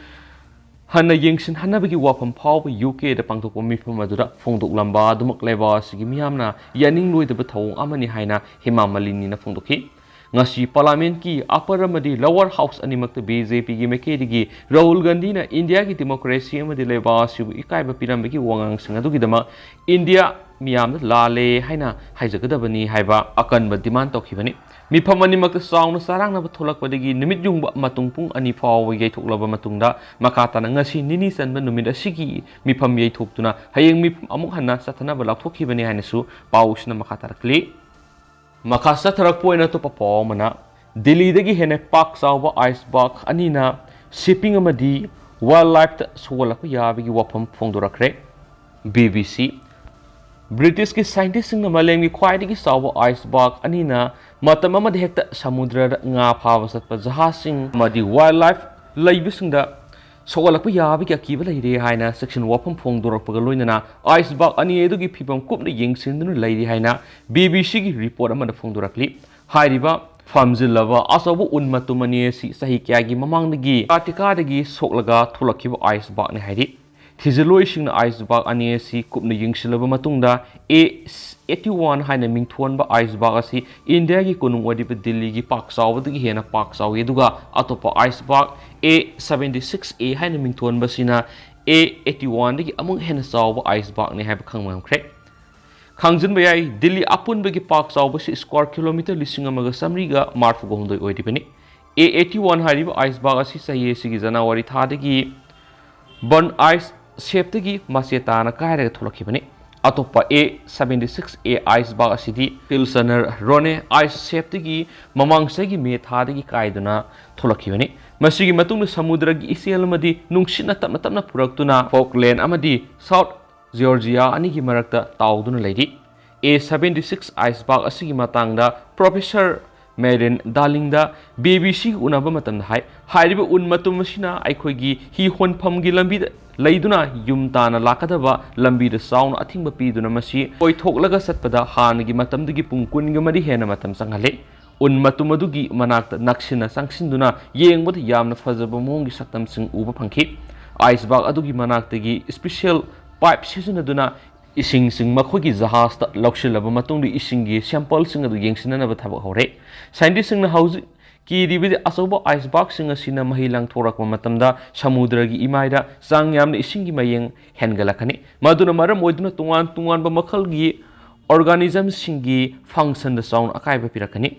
ꯍꯟꯅ ꯌꯦꯡꯁꯤꯟꯍꯟꯅꯕꯒꯤ ꯋꯥꯐꯝ ꯐꯥꯎꯕ ꯌꯨ ꯀꯦꯗ ꯄꯥꯡꯊꯣꯛꯄ ꯃꯤꯐꯝ ꯑꯗꯨꯗ ꯐꯣꯡꯗꯣꯛꯂꯝꯕ ꯑꯗꯨꯃꯛ ꯂꯩꯕꯥꯛ ꯑꯁꯤꯒꯤ ꯃꯤꯌꯥꯝꯅ ꯌꯥꯅꯤꯡꯂꯣꯏꯗꯕ ꯊꯧꯑꯣꯡ ꯑꯃꯅꯤ ꯍꯥꯏꯅ ꯍꯦꯃꯥ ꯃꯥꯂꯤꯅꯤꯅ ꯐꯣꯡꯗꯣꯛꯈꯤ꯫ ꯉꯁꯤ ꯄꯥꯔꯂꯤꯌꯥꯃꯦꯟꯠꯀꯤ ꯑꯞꯄꯔ ꯑꯃꯗꯤ ꯂꯣꯋꯔ ꯍꯥꯎꯁ ꯑꯅꯤꯃꯛꯇ ꯕꯤ ꯖꯦ ꯄꯤꯒꯤ ꯃꯥꯏꯀꯩꯗꯒꯤ ꯔꯥꯍꯨꯜ ꯒꯥꯟꯙꯤꯅ ꯏꯟꯗꯤꯌꯥꯒꯤ ꯗꯤꯃꯣꯀ꯭ꯔꯦꯁꯤ ꯑꯃꯗꯤ ꯂꯩꯕꯥꯛ ꯑꯁꯤꯕꯨ ꯏꯀꯥꯏꯕ ꯄꯤꯔꯝꯕꯒꯤ ꯋꯥꯉꯥꯡꯁꯤꯡ ꯑꯗꯨꯒꯤꯗꯃꯛ ꯏꯟꯗꯤꯌꯥ ꯃꯤꯌꯥꯝꯗ ꯂꯥꯜꯂꯦ ꯍꯥꯏꯅ ꯍꯥꯏꯖꯒꯗꯕꯅꯤ ꯍꯥꯏꯕ ꯑꯀꯟꯕ ꯗꯤꯃꯥꯟ ꯇꯧꯈꯤꯕꯅꯤ꯫ ꯃꯤꯐꯝ ꯑꯅꯤꯃꯛꯇ ꯆꯥꯎꯅ ꯆꯔꯥꯡꯅꯕ ꯊꯣꯛꯂꯛꯄꯗꯒꯤ ꯅꯨꯃꯤꯠ ꯌꯨꯡꯕ ꯃꯇꯨꯡ ꯄꯨꯡ ꯑꯅꯤ ꯐꯥꯎꯕ ꯌꯩꯊꯣꯛꯂꯕ ꯃꯇꯨꯡꯗ ꯃꯈꯥ ꯇꯥꯅ ꯉꯁꯤ ꯅꯤꯅꯤ ꯆꯟꯕ ꯅꯨꯃꯤꯠ ꯑꯁꯤꯒꯤ ꯃꯤꯐꯝ ꯌꯩꯊꯣꯛꯇꯨꯅ ꯍꯌꯦꯡ ꯃꯤꯐꯝ ꯑꯃꯨꯛ ꯍꯟꯅ ꯆꯠꯊꯅꯕ ꯂꯥꯎꯊꯣꯛꯈꯤꯕꯅꯤ ꯍꯥꯏꯅꯁꯨ ꯄꯥꯎꯁꯤꯅ ꯃꯈꯥ ꯇꯥꯔꯛꯂꯤ꯫ ꯃꯈꯥ ꯆꯠꯊꯔꯛꯄ ꯑꯣꯏꯅ ꯑꯇꯣꯞꯄ ꯄꯥꯎ ꯑꯃꯅ, ꯗꯤꯜꯂꯤꯗꯒꯤ ꯍꯦꯟꯅ ꯄꯥꯛ ꯆꯥꯎꯕ ꯑꯥꯏꯁ ꯕꯥꯒ ꯑꯅꯤꯅ ꯁꯤꯞꯄꯤꯡ ꯑꯃꯗꯤ ꯋꯥꯏꯜꯗ ꯂꯥꯏꯐꯇ ꯁꯣꯛꯍꯜꯂꯛꯄ ꯌꯥꯕꯒꯤ ꯋꯥꯐꯝ ꯐꯣꯡꯗꯣꯔꯛꯈ꯭ꯔꯦ꯫ B B C. ꯕ꯭ꯔꯤꯇꯤꯁꯀꯤ ꯁꯥꯏꯟꯇꯤꯁꯁꯤꯡꯅ ꯃꯥꯂꯦꯝꯒꯤ ꯈ꯭ꯋꯥꯏꯗꯒꯤ ꯆꯥꯎꯕ ꯑꯥꯏꯁ ꯕꯥꯒ ꯑꯅꯤꯅ ꯃꯇꯝ ꯑꯃꯗ ꯍꯦꯛꯇ ꯁꯃꯨꯗ꯭ꯔꯗ ꯉꯥ ꯐꯥꯕ ꯆꯠꯄ ꯖꯍꯥꯖꯁꯤꯡ ꯑꯃꯗꯤ ꯋꯥꯏꯜꯗ ꯂꯥꯏꯐ ꯂꯩꯕꯁꯤꯡꯗ ꯁꯣꯛꯍꯜꯂꯛꯄ ꯌꯥꯕꯒꯤ ꯑꯀꯤꯕ ꯂꯩꯔꯦ ꯍꯥꯏꯅ ꯆꯦꯛꯁꯤꯟ ꯋꯥꯐꯝ ꯐꯣꯡꯗꯣꯔꯛꯄꯒ ꯂꯣꯏꯅꯅ ꯑꯥꯏꯁ ꯕꯥꯒ ꯑꯅꯤ ꯑꯗꯨꯒꯤ ꯐꯤꯕꯝ ꯀꯨꯞꯅ ꯌꯦꯡꯁꯤꯟꯗꯨꯅ ꯂꯩꯔꯤ ꯍꯥꯏꯅ ꯕꯤ ꯕꯤ ꯁꯤꯒꯤ ꯔꯤꯄꯣꯔꯠ ꯑꯃꯗ ꯐꯣꯡꯗꯣꯔꯛꯂꯤ꯫ ꯍꯥꯏꯔꯤꯕ ꯐꯝꯖꯤꯜꯂꯕ ꯑꯆꯧꯕ ꯎꯟ ꯃꯇꯨꯝ ꯑꯅꯤ ꯑꯁꯤ ꯆꯍꯤ ꯀꯌꯥꯒꯤ ꯃꯃꯥꯡꯗꯒꯤ ꯑꯟꯇꯥꯔꯀꯇꯤꯀꯥꯗꯒꯤ ꯁꯣꯛꯂꯒ ꯊꯣꯛꯂꯛꯈꯤꯕ ꯑꯥꯏꯁ ꯕꯥꯒꯅꯤ ꯍꯥꯏꯔꯤ꯫ ꯊꯤꯖꯤꯜꯂꯣꯏꯁꯤꯡꯅ ꯑꯥꯏꯁ ꯕꯥꯒ ꯑꯅꯤ ꯑꯁꯤ ꯀꯨꯞꯅ ꯌꯦꯡꯁꯤꯜꯂꯕ ꯃꯇꯨꯡꯗ, ꯑꯦ ꯑꯩꯠꯇꯤ ꯋꯥꯟ ꯍꯥꯏꯅ ꯃꯤꯡꯊꯣꯟꯕ ꯑꯥꯏꯁ ꯕꯥꯒ ꯑꯁꯤ ꯏꯟꯗꯤꯌꯥꯒꯤ ꯀꯣꯅꯨꯡ ꯑꯣꯏꯔꯤꯕ ꯗꯤꯜꯂꯤꯒꯤ ꯄꯥꯛ ꯆꯥꯎꯕꯗꯒꯤ ꯍꯦꯟꯅ ꯄꯥꯛ ꯆꯥꯎꯏ, ꯑꯗꯨꯒ ꯑꯇꯣꯞꯄ ꯑꯥꯏꯁ ꯕꯥꯒ ꯑꯦ ꯁꯚꯦꯟꯇꯤ ꯁꯤꯛꯁ ꯑꯦ ꯍꯥꯏꯅ ꯃꯤꯡꯊꯣꯟꯕꯁꯤꯅ ꯑꯦ ꯑꯩꯠꯇꯤ ꯋꯥꯟꯗꯒꯤ ꯑꯃꯨꯛ ꯍꯦꯟꯅ ꯆꯥꯎꯕ ꯑꯥꯏꯁ ꯕꯥꯒꯅꯤ ꯍꯥꯏꯕ ꯈꯪꯕ ꯉꯝꯈ꯭ꯔꯦ꯫ ꯈꯪꯖꯤꯟꯕ ꯌꯥꯏ, ꯗꯤꯜꯂꯤ ꯑꯄꯨꯟꯕꯒꯤ ꯄꯥꯛ ꯆꯥꯎꯕꯁꯤ ꯁ꯭ꯀ꯭ꯋꯥꯔ ꯀꯤꯂꯣꯃꯤꯇꯔ ꯂꯤꯁꯤꯡ ꯑꯃꯒ ꯆꯥꯃꯔꯤꯒ ꯃꯔꯐꯨꯒ ꯍꯨꯝꯗꯣꯏ ꯑꯣꯏꯔꯤꯕꯅꯤ꯫ ꯑꯦ ꯑꯩꯠꯇꯤ ꯋꯥꯟ ꯍꯥꯏꯔꯤꯕ ꯑꯥꯏꯁ ꯕꯥꯒ ꯑꯁꯤ ꯆꯍꯤ ꯑꯁꯤꯒꯤ ꯖꯅꯋꯥꯔꯤ ꯊꯥꯗꯒꯤ ꯕꯔꯟ ꯑꯥꯏꯁ ꯁꯦꯞꯇꯒꯤ ꯃꯆꯦ ꯇꯥꯅ ꯀꯥꯏꯔꯒ ꯊꯣꯛꯂꯛꯈꯤꯕꯅꯤ꯫ ꯑꯇꯣꯞꯄ ꯑꯦ ꯁꯚꯦꯟꯇꯤ ꯁꯤꯛꯁ ꯑꯦ ꯑꯥꯏꯁ ꯕꯥꯒ ꯑꯁꯤꯗꯤ ꯄꯤꯜꯁꯅꯔ ꯔꯣꯅꯦ ꯑꯥꯏꯁ ꯁꯦꯞꯇꯒꯤ ꯃꯃꯥꯡ ꯆꯍꯤꯒꯤ ꯃꯦ ꯊꯥꯗꯒꯤ ꯀꯥꯏꯗꯨꯅ ꯊꯣꯛꯂꯛꯈꯤꯕꯅꯤ꯫ ꯃꯁꯤꯒꯤ ꯃꯇꯨꯡꯗ ꯁꯃꯨꯗ꯭ꯔꯒꯤ ꯏꯆꯦꯜ ꯑꯃꯗꯤ ꯅꯨꯡꯁꯤꯠꯅ ꯇꯞꯅ ꯇꯞꯅ ꯄꯨꯔꯛꯇꯨꯅ ꯐꯣꯛꯂꯦꯟ ꯑꯃꯗꯤ ꯁꯥꯎꯠ ꯖꯤꯑꯣꯔꯖꯤꯌꯥ ꯑꯅꯤꯒꯤ ꯃꯔꯛꯇ ꯇꯥꯎꯗꯨꯅ ꯂꯩꯔꯤ꯫ ꯑꯦ ꯁꯚꯦꯟꯇꯤ ꯁꯤꯛꯁ ꯑꯥꯏꯁ ꯕꯥꯒ ꯑꯁꯤꯒꯤ ꯃꯇꯥꯡꯗ ꯄ꯭ꯔꯣꯐꯦꯁꯔ ꯃꯦꯔꯤꯟ ꯗꯥꯂꯤꯡꯗ ꯕꯤ ꯕꯤ ꯁꯤꯒ ꯎꯅꯕ ꯃꯇꯝꯗ ꯍꯥꯏ, ꯍꯥꯏꯔꯤꯕ ꯎꯟ ꯃꯇꯨꯝ ꯑꯁꯤꯅ ꯑꯩꯈꯣꯏꯒꯤ ꯍꯤ ꯍꯣꯟꯐꯝꯒꯤ ꯂꯝꯕꯤꯗ ꯂꯩꯗꯨꯅ ꯌꯨꯝ ꯇꯥꯅ ꯂꯥꯛꯀꯗꯕ ꯂꯝꯕꯤꯗ ꯆꯥꯎꯅ ꯑꯊꯤꯡꯕ ꯄꯤꯗꯨꯅ ꯃꯁꯤ ꯑꯣꯏꯊꯣꯛꯂꯒ ꯆꯠꯄꯗ ꯍꯥꯟꯅꯒꯤ ꯃꯇꯝꯗꯒꯤ ꯄꯨꯡ ꯀꯨꯟꯒ ꯃꯔꯤ ꯍꯦꯟꯅ ꯃꯇꯝ ꯆꯪꯍꯜꯂꯤ꯫ ꯎꯟ ꯃꯇꯨꯝ ꯑꯗꯨꯒꯤ ꯃꯅꯥꯛꯇ ꯅꯛꯁꯤꯟꯅ ꯆꯪꯁꯤꯟꯗꯨꯅ ꯌꯦꯡꯕꯗ ꯌꯥꯝꯅ ꯐꯖꯕ ꯃꯑꯣꯡꯒꯤ ꯁꯛꯇꯝꯁꯤꯡ ꯎꯕ ꯐꯪꯈꯤ꯫ ꯑꯥꯏꯁ ꯕꯥꯒ ꯑꯗꯨꯒꯤ ꯃꯅꯥꯛꯇꯒꯤ ꯏꯁꯄꯤꯁꯤꯌꯦꯜ ꯄꯥꯏꯞ ꯁꯤꯖꯤꯟꯅꯗꯨꯅ ꯏꯁꯤꯡꯁꯤꯡ ꯃꯈꯣꯏꯒꯤ ꯖꯍꯥꯖꯇ ꯂꯧꯁꯤꯜꯂꯕ ꯃꯇꯨꯡꯗ ꯏꯁꯤꯡꯒꯤ sample ꯁꯤꯡ ꯑꯗꯨ ꯌꯦꯡꯁꯤꯟꯅꯅꯕ ꯊꯕꯛ ꯍꯧꯔꯦ꯫ Scientist ꯁꯤꯡꯅ ꯍꯧꯖꯤꯛ ꯀꯤꯔꯤꯕꯗꯤ ꯑꯆꯧꯕ ice berg ꯁꯤꯡ ꯑꯁꯤꯅ ꯃꯍꯤ ꯂꯪꯊꯣꯔꯛꯄ ꯃꯇꯝꯗ ꯁꯃꯨꯗ꯭ꯔꯒꯤ ꯏꯃꯥꯏꯗ ꯆꯥꯡ ꯌꯥꯝꯅ ꯏꯁꯤꯡꯒꯤ ꯃꯌꯦꯡ ꯍꯦꯟꯒꯠꯂꯛꯀꯅꯤ꯫ ꯃꯗꯨꯅ ꯃꯔꯝ ꯑꯣꯏꯗꯨꯅ ꯇꯣꯉꯥꯟ ꯇꯣꯉꯥꯟꯕ ꯃꯈꯜꯒꯤ organism ꯁꯤꯡꯒꯤ function ꯗ ꯆꯥꯎꯅ ꯑꯀꯥꯏꯕ ꯄꯤꯔꯛꯀꯅꯤ꯫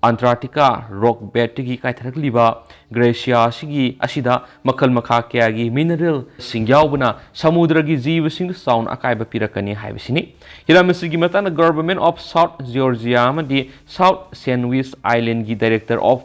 Antarctica rock bed ꯇꯒꯤ ꯀꯥꯏꯊꯔꯛꯂꯤꯕ glacier ꯑꯁꯤꯒꯤ, ꯑꯁꯤꯗ ꯃꯈꯜ ꯃꯈꯥ ꯀꯌꯥꯒꯤ mineral ꯁꯤꯡ ꯌꯥꯎꯕꯅ ꯁꯃꯨꯗ꯭ꯔꯒꯤ ꯖꯤꯕꯁꯤꯡꯗ ꯆꯥꯎꯅ ꯑꯀꯥꯏꯕ ꯄꯤꯔꯛꯀꯅꯤ ꯍꯥꯏꯕꯁꯤꯅꯤ꯫ ꯍꯤꯔꯝ ꯑꯁꯤꯒꯤ ꯃꯇꯥꯡꯗ Government of South Georgia ꯑꯃꯗꯤ South Sandwich Island ꯒꯤ Director of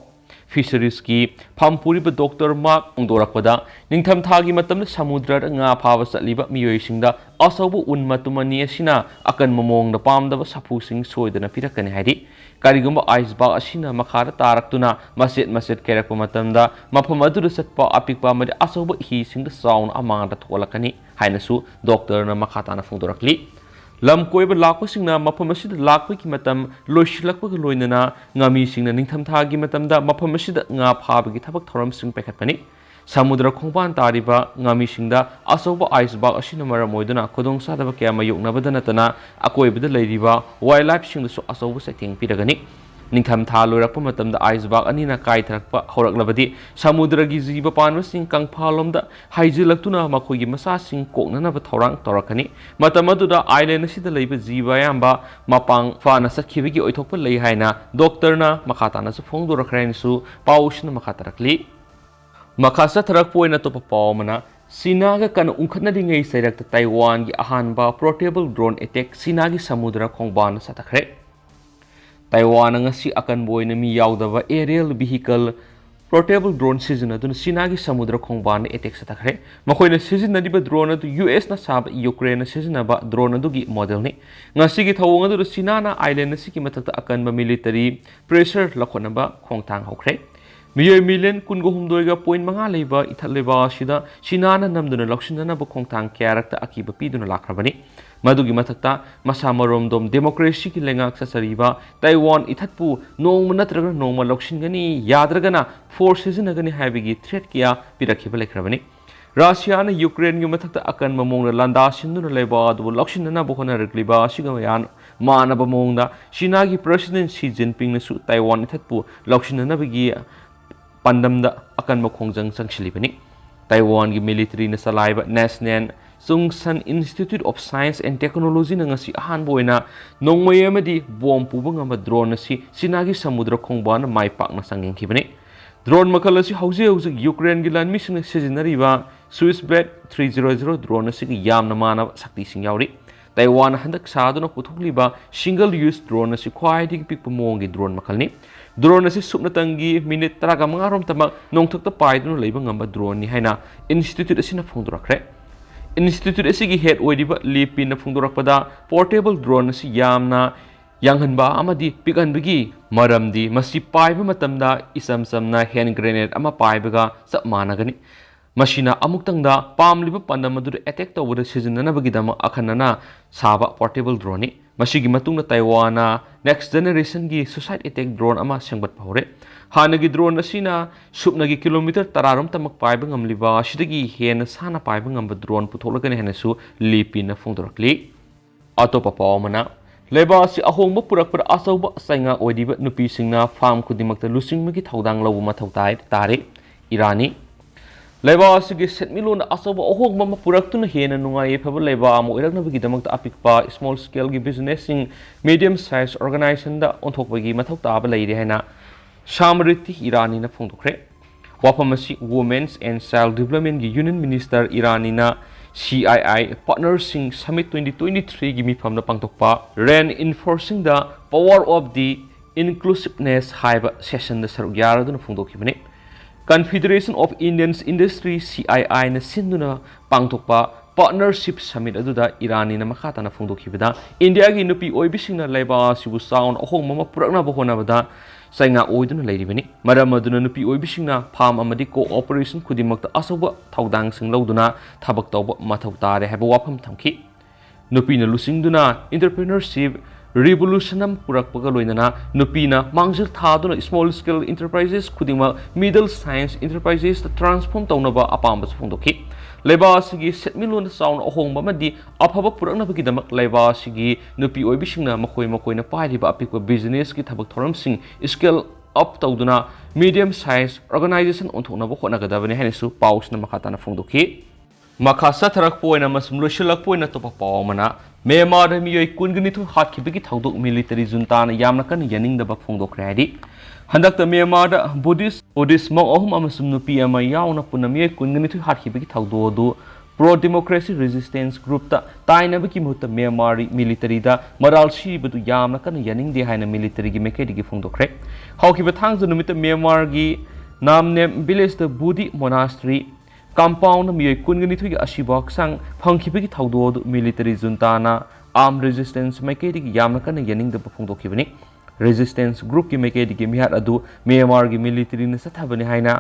Fisheries ꯀꯤ ꯐꯝ ꯄꯨꯔꯤꯕ Doctor Mark ꯐꯣꯡꯗꯣꯔꯛꯄꯗ, ꯅꯤꯡꯊꯝꯊꯥꯒꯤ ꯃꯇꯝꯗ ꯁꯃꯨꯗ꯭ꯔꯗ ꯉꯥ ꯐꯥꯕ ꯆꯠꯂꯤꯕ ꯃꯤꯑꯣꯏꯁꯤꯡꯗ ꯑꯆꯧꯕ ꯎꯟ ꯃꯇꯨꯝ ꯑꯅꯤ ꯑꯁꯤꯅ ꯑꯀꯟꯕ ꯃꯑꯣꯡꯗ ꯄꯥꯝꯗꯕ ꯁꯥꯐꯨꯁꯤꯡ ꯁꯣꯏꯗꯅ ꯄꯤꯔꯛꯀꯅꯤ ꯍꯥꯏꯔꯤ꯫ ꯀꯔꯤꯒꯨꯝꯕ ice berg ꯑꯁꯤꯅ ꯃꯈꯥꯗ ꯇꯥꯔꯛꯇꯨꯅ ꯃꯆꯦꯠ ꯃꯆꯦꯠ ꯀꯥꯏꯔꯛꯄ ꯃꯇꯝꯗ, ꯃꯐꯝ ꯑꯗꯨꯗ ꯆꯠꯄ ꯑꯄꯤꯛꯄ ꯑꯃꯗꯤ ꯑꯆꯧꯕ ꯍꯤꯁꯤꯡꯗ ꯆꯥꯎꯅ ꯑꯃꯥꯡꯗ ꯊꯣꯛꯂꯛꯀꯅꯤ ꯍꯥꯏꯅꯁꯨ Doctor ꯅ ꯃꯈꯥ ꯇꯥꯅ ꯐꯣꯡꯗꯣꯔꯛꯂꯤ꯫ ꯂꯝ ꯀꯣꯏꯕ ꯂꯥꯛꯄꯁꯤꯡꯅ ꯃꯐꯝ ꯑꯁꯤꯗ ꯂꯥꯛꯄꯒꯤ ꯃꯇꯝ ꯂꯣꯏꯁꯤꯜꯂꯛꯄꯒ ꯂꯣꯏꯅꯅ ꯉꯥꯃꯤꯁꯤꯡꯅ ꯅꯤꯡꯊꯝꯊꯥꯒꯤ ꯃꯇꯝꯗ ꯃꯐꯝ ꯑꯁꯤꯗ ꯉꯥ ꯐꯥꯕꯒꯤ ꯊꯕꯛ ꯊꯧꯔꯝꯁꯤꯡ ꯄꯥꯏꯈꯠꯄꯅꯤ꯫ ꯁꯃꯨꯗ꯭ꯔ ꯈꯣꯡꯕꯥꯟ ꯇꯥꯔꯤꯕ ꯉꯥꯃꯤꯁꯤꯡꯗ ꯑꯆꯧꯕ ice berg ꯑꯁꯤꯅ ꯃꯔꯝ ꯑꯣꯏꯗꯨꯅ ꯈꯨꯗꯣꯡꯆꯥꯗꯕ ꯀꯌꯥ ꯃꯥꯌꯣꯛꯅꯕꯗ ꯅꯠꯇꯅ ꯑꯀꯣꯏꯕꯗ ꯂꯩꯔꯤꯕ wildlife ꯁꯤꯡꯗꯁꯨ ꯑꯆꯧꯕ ꯆꯩꯊꯦꯡ ꯄꯤꯔꯒꯅꯤ꯫ ꯅꯤꯡꯊꯝꯊꯥ ꯂꯣꯏꯔꯛꯄ ꯃꯇꯝꯗ ice berg ꯑꯅꯤꯅ ꯀꯥꯏꯊꯔꯛꯄ ꯍꯧꯔꯛꯂꯕꯗꯤ ꯁꯃꯨꯗ꯭ꯔꯒꯤ ꯖꯤꯕ ꯄꯥꯟꯕꯁꯤꯡ ꯀꯪꯐꯥꯜꯂꯣꯝꯗ ꯍꯥꯏꯖꯤꯜꯂꯛꯇꯨꯅ ꯃꯈꯣꯏꯒꯤ ꯃꯆꯥꯁꯤꯡ ꯀꯣꯛꯅꯅꯕ ꯊꯧꯔꯥꯡ ꯇꯧꯔꯛꯀꯅꯤ꯫ ꯃꯇꯝ ꯑꯗꯨꯗ island ꯑꯁꯤꯗ ꯂꯩꯕ ꯖꯤꯕ ꯑꯌꯥꯝꯕ ꯃꯄꯥꯡ ꯐꯥꯅ ꯆꯠꯈꯤꯕꯒꯤ ꯑꯣꯏꯊꯣꯛꯄ ꯂꯩ ꯍꯥꯏꯅ Doctor ꯅ ꯃꯈꯥ ꯇꯥꯅꯁꯨ ꯐꯣꯡꯗꯣꯔꯛꯈ꯭ꯔꯦ ꯍꯥꯏꯅꯁꯨ ꯄꯥꯎꯁꯤꯅ ꯃꯈꯥ ꯇꯥꯔꯛꯂꯤ꯫ ꯃꯈꯥ ꯆꯠꯊꯔꯛꯄ ꯑꯣꯏꯅ ꯑꯇꯣꯞꯄ ꯄꯥꯎ ꯑꯃꯅ, ꯆꯤꯅꯥꯒ ꯀꯟꯅ ꯎꯪꯈꯠꯅꯔꯤꯉꯩ ꯆꯩꯔꯛꯇ ꯇꯥꯏꯋꯥꯟꯒꯤ ꯑꯍꯥꯟꯕ portable drone attack ꯆꯤꯅꯥꯒꯤ ꯁꯃꯨꯗ꯭ꯔ ꯈꯣꯡꯕꯥꯟꯗ ꯆꯠꯊꯈ꯭ꯔꯦ꯫ ꯇꯥꯏꯋꯥꯟꯅ ꯉꯁꯤ ꯑꯀꯟꯕ ꯑꯣꯏꯅ ꯃꯤ ꯌꯥꯎꯗꯕ aerial vehicle portable drone ꯁꯤꯖꯤꯟꯅꯗꯨꯅ ꯆꯤꯅꯥꯒꯤ ꯁꯃꯨꯗ꯭ꯔ ꯈꯣꯡꯕꯥꯟꯗ attack ꯆꯠꯊꯈ꯭ꯔꯦ꯫ ꯃꯈꯣꯏꯅ ꯁꯤꯖꯤꯟꯅꯔꯤꯕ drone ꯑꯗꯨ ꯌꯨ ꯑꯦꯁꯅ ꯁꯥꯕ ꯌꯨꯀ꯭ꯔꯦꯟꯅ ꯁꯤꯖꯤꯟꯅꯕ drone ꯑꯗꯨꯒꯤ model ꯅꯤ꯫ ꯉꯁꯤꯒꯤ ꯊꯧꯑꯣꯡ ꯑꯗꯨꯗ ꯆꯤꯅꯥꯅ island ꯑꯁꯤꯒꯤ ꯃꯊꯛꯇ ꯑꯀꯟꯕ military pressure ꯂꯧꯈꯠꯅꯕ ꯈꯣꯡꯊꯥꯡ ꯍꯧꯈ꯭ꯔꯦ꯫ ꯃꯤꯑꯣꯏ million ꯀꯨꯟꯒ ꯍꯨꯝꯗꯣꯏꯒ point ꯃꯉꯥ ꯂꯩꯕ ꯏꯊꯠ ꯂꯩꯕꯥꯛ ꯑꯁꯤꯗ ꯆꯤꯅꯥꯅ ꯅꯝꯗꯨꯅ ꯂꯧꯁꯤꯟꯅꯅꯕ ꯈꯣꯡꯊꯥꯡ ꯀꯌꯥꯔꯛꯇ ꯑꯀꯤꯕ ꯄꯤꯗꯨꯅ ꯂꯥꯛꯈ꯭ꯔꯕꯅꯤ꯫ ꯃꯗꯨꯒꯤ ꯃꯊꯛꯇ ꯃꯁꯥ ꯃꯔꯣꯝꯗꯣꯝ democracy ꯒꯤ ꯂꯩꯉꯥꯛ ꯆꯠꯆꯔꯤꯕ ꯇꯥꯏꯋꯥꯟ ꯏꯊꯠꯄꯨ ꯅꯣꯡꯃ ꯅꯠꯇ꯭ꯔꯒ ꯅꯣꯡꯃ ꯂꯧꯁꯤꯟꯒꯅꯤ, ꯌꯥꯗ꯭ꯔꯒꯅ force ꯁꯤꯖꯤꯟꯅꯒꯅꯤ ꯍꯥꯏꯕꯒꯤ threat ꯀꯌꯥ ꯄꯤꯔꯛꯈꯤꯕ ꯂꯩꯈ꯭ꯔꯕꯅꯤ꯫ ꯔꯁꯤꯌꯥꯅ ꯌꯨꯀ꯭ꯔꯦꯟꯒꯤ ꯃꯊꯛꯇ ꯑꯀꯟꯕ ꯃꯑꯣꯡꯗ ꯂꯥꯟꯗꯥ ꯁꯤꯟꯗꯨꯅ ꯂꯩꯕꯥꯛ ꯑꯗꯨꯕꯨ ꯂꯧꯁꯤꯟꯅꯅꯕ ꯍꯣꯠꯅꯔꯛꯂꯤꯕ ꯑꯁꯤꯒ ꯃꯌꯥꯟ-, ꯃꯥꯟꯅꯕ ꯃꯑꯣꯡꯗ ꯆꯤꯅꯥꯒꯤ ꯄ꯭ꯔꯁꯤꯗꯦꯟ ꯁꯤ ꯖꯤꯟꯄꯤꯡꯅꯁꯨ ꯇꯥꯏꯋꯥꯟ ꯏꯊꯠꯄꯨ ꯂꯧꯁꯤꯟꯅꯅꯕꯒꯤ ꯄꯥꯟꯗꯝꯗ ꯑꯀꯟꯕ ꯈꯣꯡꯖꯪ ꯆꯪꯁꯤꯜꯂꯤꯕꯅꯤ꯫ ꯇꯥꯏꯋꯥꯟꯒꯤ ꯃꯤꯂꯤꯇꯔꯤꯅ ꯆꯂꯥꯏꯕ National Chungsan Institute of Science and Technologyꯅ ꯉꯁꯤ ꯑꯍꯥꯟꯕ ꯑꯣꯏꯅ ꯅꯣꯡꯃꯩ ꯑꯃꯗꯤ ꯕꯣꯝ ꯄꯨꯕ ꯉꯝꯕ ꯗ꯭ꯔꯣꯟ ꯑꯁꯤ ꯆꯤꯅꯥꯒꯤ ꯁꯃꯨꯗ꯭ꯔ ꯈꯣꯡꯕꯥꯟꯗ ꯃꯥꯏ ꯄꯥꯛꯅ ꯆꯪꯁꯤꯟꯈꯤꯕꯅꯤ꯫ ꯗ꯭ꯔꯣꯟ ꯃꯈꯜ ꯑꯁꯤ ꯍꯧꯖꯤꯛ ꯍꯧꯖꯤꯛ ꯌꯨꯀ꯭ꯔꯦꯟꯒꯤ ꯂꯥꯟꯃꯤꯁꯤꯡꯅ ꯁꯤꯖꯤꯟꯅꯔꯤꯕ Switchblade three zero zero drone ꯑꯁꯤꯒ ꯌꯥꯝꯅ ꯃꯥꯟꯅꯕ ꯁꯛꯇꯤꯁꯤꯡ ꯌꯥꯎꯔꯤ꯫ ꯇꯥꯏꯋꯥꯟꯅ ꯍꯟꯗꯛ ꯁꯥꯗꯨꯅ ꯄꯨꯊꯣꯛꯂꯤꯕ single use ꯗ꯭ꯔꯣꯟ ꯑꯁꯤ ꯈ꯭ꯋꯥꯏꯗꯒꯤ ꯄꯤꯛꯄ ꯃꯑꯣꯡꯒꯤ ꯗ꯭ꯔꯣꯟ ꯃꯈꯜꯅꯤ꯫ ꯗ꯭ꯔꯣꯟ ꯑꯁꯤ ꯁꯨꯞꯅꯇꯪꯒꯤ ꯃꯤꯅꯤꯠ ꯇꯔꯥꯃꯉꯥ ꯔꯣꯝꯇꯃꯛ ꯅꯣꯡꯊꯛꯇ ꯄꯥꯏꯗꯨꯅ ꯂꯩꯕ ꯉꯝꯕ ꯗ꯭ꯔꯣꯟꯅꯤ ꯍꯥꯏꯅ ꯏꯟꯁꯇꯤꯇ꯭ꯌꯨꯠ ꯑꯁꯤꯅ ꯐꯣꯡꯗꯣꯔꯛꯈ꯭ꯔꯦ꯫ ꯏꯟꯁꯇꯤꯇ꯭ꯌꯨꯠ ꯑꯁꯤꯒꯤ ꯍꯦꯗ ꯑꯣꯏꯔꯤꯕ ꯂꯤ ꯄꯤꯟꯅ ꯐꯣꯡꯗꯣꯔꯛꯄꯗ, ꯄꯣꯔꯇꯦꯕꯜ ꯗ꯭ꯔꯣꯟ ꯑꯁꯤ ꯌꯥꯝꯅ ꯌꯥꯡꯍꯟꯕ ꯑꯃꯗꯤ ꯄꯤꯛꯍꯟꯕꯒꯤ ꯃꯔꯝꯗꯤ ꯃꯁꯤ ꯄꯥꯏꯕ ꯃꯇꯝꯗ ꯏꯆꯝ ꯆꯝꯅ ꯍꯦꯟ ꯒ꯭ꯔꯦꯅꯦꯗ ꯑꯃ ꯄꯥꯏꯕꯒ ꯆꯞ ꯃꯥꯟꯅꯒꯅꯤ꯫ ꯃꯁꯤꯅ ꯑꯃꯨꯛꯇꯪꯗ ꯄꯥꯝꯂꯤꯕ ꯄꯥꯟꯗꯝ ꯑꯗꯨꯗ ꯑꯦꯇꯦꯛ ꯇꯧꯕꯗ ꯁꯤꯖꯤꯟꯅꯅꯕꯒꯤꯗꯃꯛ ꯑꯈꯟꯅꯅ ꯁꯥꯕ ꯄꯣꯔꯇꯦꯕꯜ ꯗ꯭ꯔꯣꯟꯅꯤ꯫ ꯃꯁꯤꯒꯤ ꯃꯇꯨꯡꯗ ꯇꯥꯏꯋꯥꯟꯅ ꯅꯦꯛꯁ ꯖꯦꯅꯦꯔꯦꯁꯟꯒꯤ suicide attack ꯗ꯭ꯔꯣꯟ ꯑꯃ ꯁꯦꯝꯒꯠꯄ ꯍꯧꯔꯦ꯫ ꯍꯥꯟꯅꯒꯤ ꯗ꯭ꯔꯣꯟ ꯑꯁꯤꯅ ꯁꯨꯞꯅꯒꯤ ꯀꯤꯂꯣꯃꯤꯇꯔ ꯇꯔꯥ ꯔꯣꯝꯇꯃꯛ ꯄꯥꯏꯕ ꯉꯝꯂꯤꯕ ꯑꯁꯤꯗꯒꯤ ꯍꯦꯟꯅ ꯁꯥꯡꯅ ꯄꯥꯏꯕ ꯉꯝꯕ ꯗ꯭ꯔꯣꯟ ꯄꯨꯊꯣꯛꯂꯒꯅꯤ ꯍꯥꯏꯅꯁꯨ ꯂꯤ ꯄꯤꯟꯅ ꯐꯣꯡꯗꯣꯔꯛꯂꯤ꯫ ꯑꯇꯣꯞꯄ ꯄꯥꯎ ꯑꯃꯅ, ꯂꯩꯕꯥꯛ ꯑꯁꯤ ꯑꯍꯣꯡꯕ ꯄꯨꯔꯛꯄꯗ ꯑꯆꯧꯕ ꯆꯩꯉꯥꯛ ꯑꯣꯏꯔꯤꯕ ꯅꯨꯄꯤꯁꯤꯡꯅ ꯐꯥꯝ ꯈꯨꯗꯤꯡꯃꯛꯇ ꯂꯨꯆꯤꯡꯕꯒꯤ ꯊꯧꯗꯥꯡ ꯂꯧꯕ ꯃꯊꯧ ꯇꯥꯏ, ꯇꯥꯔꯤ꯫ ꯏꯔꯥꯟꯅꯤ꯫ ꯂꯩꯕꯥꯛ ꯑꯁꯤꯒꯤ ꯁꯦꯟꯃꯤꯠꯂꯣꯟꯗ ꯑꯆꯧꯕ ꯑꯍꯣꯡꯕ ꯑꯃ ꯄꯨꯔꯛꯇꯨꯅ ꯍꯦꯟꯅ ꯅꯨꯡꯉꯥꯏ ꯌꯥꯏꯐꯕ ꯂꯩꯕꯥꯛ ꯑꯃ ꯑꯣꯏꯔꯛꯅꯕꯒꯤꯗꯃꯛꯇ ꯑꯄꯤꯛꯄ small scale ꯒꯤ business ꯁꯤꯡ medium size organization ꯗ ꯑꯣꯟꯊꯣꯛꯄꯒꯤ ꯃꯊꯧ ꯇꯥꯕ ꯂꯩꯔꯦ ꯍꯥꯏꯅ ꯁꯥꯃꯔꯤꯇꯤ ꯏꯔꯥꯅꯤꯅ ꯐꯣꯡꯗꯣꯛꯈ꯭ꯔꯦ꯫ ꯋꯥꯐꯝ ꯑꯁꯤ Women's and Child Development ꯒꯤ Union Minister ꯏꯔꯥꯅꯤꯅ C I I Partners ꯁꯤꯡ Summit twenty twenty three ꯒꯤ ꯃꯤꯐꯝꯗ ꯄꯥꯡꯊꯣꯛꯄ Reinforcing the Power of the Inclusiveness ꯍꯥꯏꯕ session ꯗ ꯁꯔꯨꯛ ꯌꯥꯔꯗꯨꯅ ꯐꯣꯡꯗꯣꯛꯈꯤꯕꯅꯤ꯫ Confederation of Indian Industry, C I I ꯅ ꯁꯤꯟꯗꯨꯅ ꯄꯥꯡꯊꯣꯛꯄ Partnership Summit ꯑꯗꯨꯗ ꯏꯔꯥꯅꯤꯅ ꯃꯈꯥ ꯇꯥꯅ ꯐꯣꯡꯗꯣꯛꯈꯤꯕꯗ, ꯏꯟꯗꯤꯌꯥꯒꯤ ꯅꯨꯄꯤ ꯑꯣꯏꯕꯤꯁꯤꯡꯅ ꯂꯩꯕꯥꯛ ꯑꯁꯤꯕꯨ ꯆꯥꯎꯅ ꯑꯍꯣꯡꯕ ꯑꯃ ꯄꯨꯔꯛꯅꯕ ꯍꯣꯠꯅꯕꯗ ꯆꯩꯉꯥꯛ ꯑꯣꯏꯗꯨꯅ ꯂꯩꯔꯤꯕꯅꯤ꯫ ꯃꯔꯝ ꯑꯗꯨꯅ ꯅꯨꯄꯤ ꯑꯣꯏꯕꯤꯁꯤꯡꯅ ꯐꯥꯝ ꯑꯃꯗꯤ cooperation ꯈꯨꯗꯤꯡꯃꯛꯇ ꯑꯆꯧꯕ ꯊꯧꯗꯥꯡꯁꯤꯡ ꯂꯧꯗꯨꯅ ꯊꯕꯛ ꯇꯧꯕ ꯃꯊꯧ ꯇꯥꯔꯦ ꯍꯥꯏꯕ ꯋꯥꯐꯝ ꯊꯝꯈꯤ꯫ ꯅꯨꯄꯤꯅ ꯂꯨꯆꯤꯡꯗꯨꯅ entrepreneurship, revolution ꯑꯃ ꯄꯨꯔꯛꯄꯒ ꯂꯣꯏꯅꯅ ꯅꯨꯄꯤꯅ ꯃꯥꯡꯖꯤꯜ ꯊꯥꯗꯨꯅ small scale enterprises ꯈꯨꯗꯤꯡꯃꯛ middle size enterprises transform ꯇꯧꯅꯕ ꯑꯄꯥꯝꯕꯁꯨ ꯐꯣꯡꯗꯣꯛꯈꯤ꯫ ꯂꯩꯕꯥꯛ ꯑꯁꯤꯒꯤ ꯁꯦꯟꯃꯤꯠꯂꯣꯟꯗ ꯆꯥꯎꯅ ꯑꯍꯣꯡꯕ ꯑꯃꯗꯤ ꯑꯐꯕ ꯄꯨꯔꯛꯅꯕꯒꯤꯗꯃꯛ ꯂꯩꯕꯥꯛ ꯑꯁꯤꯒꯤ ꯅꯨꯄꯤ ꯑꯣꯏꯕꯤꯁꯤꯡꯅ ꯃꯈꯣꯏ ꯃꯈꯣꯏꯅ ꯄꯥꯏꯔꯤꯕ ꯑꯄꯤꯛꯄ business ꯀꯤ ꯊꯕꯛ ꯊꯧꯔꯝꯁꯤꯡ scale up ꯇꯧꯗꯨꯅ medium size organization ꯑꯣꯟꯊꯣꯛꯅꯕ ꯍꯣꯠꯅꯒꯗꯕꯅꯤ ꯍꯥꯏꯅꯁꯨ ꯄꯥꯎꯁꯤꯅ ꯃꯈꯥ ꯇꯥꯅ ꯐꯣꯡꯗꯣꯛꯈꯤ꯫ ꯃꯈꯥ ꯆꯠꯊꯔꯛꯄ ꯑꯣꯏꯅ ꯑꯃꯁꯨꯡ ꯂꯣꯏꯁꯤꯜꯂꯛꯄ ꯑꯣꯏꯅ ꯑꯇꯣꯞꯄ ꯄꯥꯎ ꯑꯃꯅ, ꯃ꯭ꯌꯥꯟꯃꯥꯔꯗ ꯃꯤꯑꯣꯏ ꯀꯨꯟꯒ ꯅꯤꯊꯣꯏ ꯍꯥꯠꯈꯤꯕꯒꯤ ꯊꯧꯗꯣꯛ military junta ꯅ ꯌꯥꯝꯅ ꯀꯟꯅ ꯌꯥꯅꯤꯡꯗꯕ ꯐꯣꯡꯗꯣꯛꯈ꯭ꯔꯦ ꯍꯥꯏꯔꯤ꯫ ꯍꯟꯗꯛꯇ ꯃ꯭ꯌꯥꯟꯃꯥꯔꯗ Buddhist, Buddhist monk ꯑꯍꯨꯝ ꯑꯃꯁꯨꯡ ꯅꯨꯄꯤ ꯑꯃ ꯌꯥꯎꯅ ꯄꯨꯟꯅ ꯃꯤꯑꯣꯏ ꯀꯨꯟꯒ ꯅꯤꯊꯣꯏ ꯍꯥꯠꯈꯤꯕꯒꯤ ꯊꯧꯗꯣꯛ ꯑꯗꯨ pro democracy resistance group ꯇ ꯇꯥꯏꯅꯕꯒꯤ ꯃꯍꯨꯠꯇ ꯃ꯭ꯌꯥꯟꯃꯥꯔ military ꯗ ꯃꯔꯥꯜ ꯁꯤꯔꯤꯕꯗꯨ ꯌꯥꯝꯅ ꯀꯟꯅ ꯌꯥꯅꯤꯡꯗꯦ ꯍꯥꯏꯅ military ꯒꯤ ꯃꯥꯏꯀꯩꯗꯒꯤ ꯐꯣꯡꯗꯣꯛꯈ꯭ꯔꯦ꯫ ꯍꯧꯈꯤꯕ ꯊꯥꯡꯖ ꯅꯨꯃꯤꯠꯇ ꯃ꯭ꯌꯥꯟꯃꯥꯔꯒꯤ ꯅꯥꯝꯅꯦꯝ village ꯇ Bodhi monastery compound ꯗ ꯃꯤꯑꯣꯏ ꯀꯨꯟꯒ ꯅꯤꯊꯣꯏꯒꯤ ꯑꯁꯤꯕ ꯍꯛꯆꯥꯡ ꯐꯪꯈꯤꯕꯒꯤ ꯊꯧꯗꯣꯛ ꯑꯗꯨ military junta ꯅ armed resistance ꯃꯥꯏꯀꯩꯗꯒꯤ ꯌꯥꯝꯅ ꯀꯟꯅ ꯌꯥꯅꯤꯡꯗꯕ ꯐꯣꯡꯗꯣꯛꯈꯤꯕꯅꯤ꯫ Resistance group ꯀꯤ ꯃꯥꯏꯀꯩꯗꯒꯤ ꯃꯤꯍꯥꯠ ꯑꯗꯨ ꯃ꯭ꯌꯥꯟꯃꯥꯔꯒꯤ military ꯅ ꯆꯠꯊꯕꯅꯤ ꯍꯥꯏꯅ,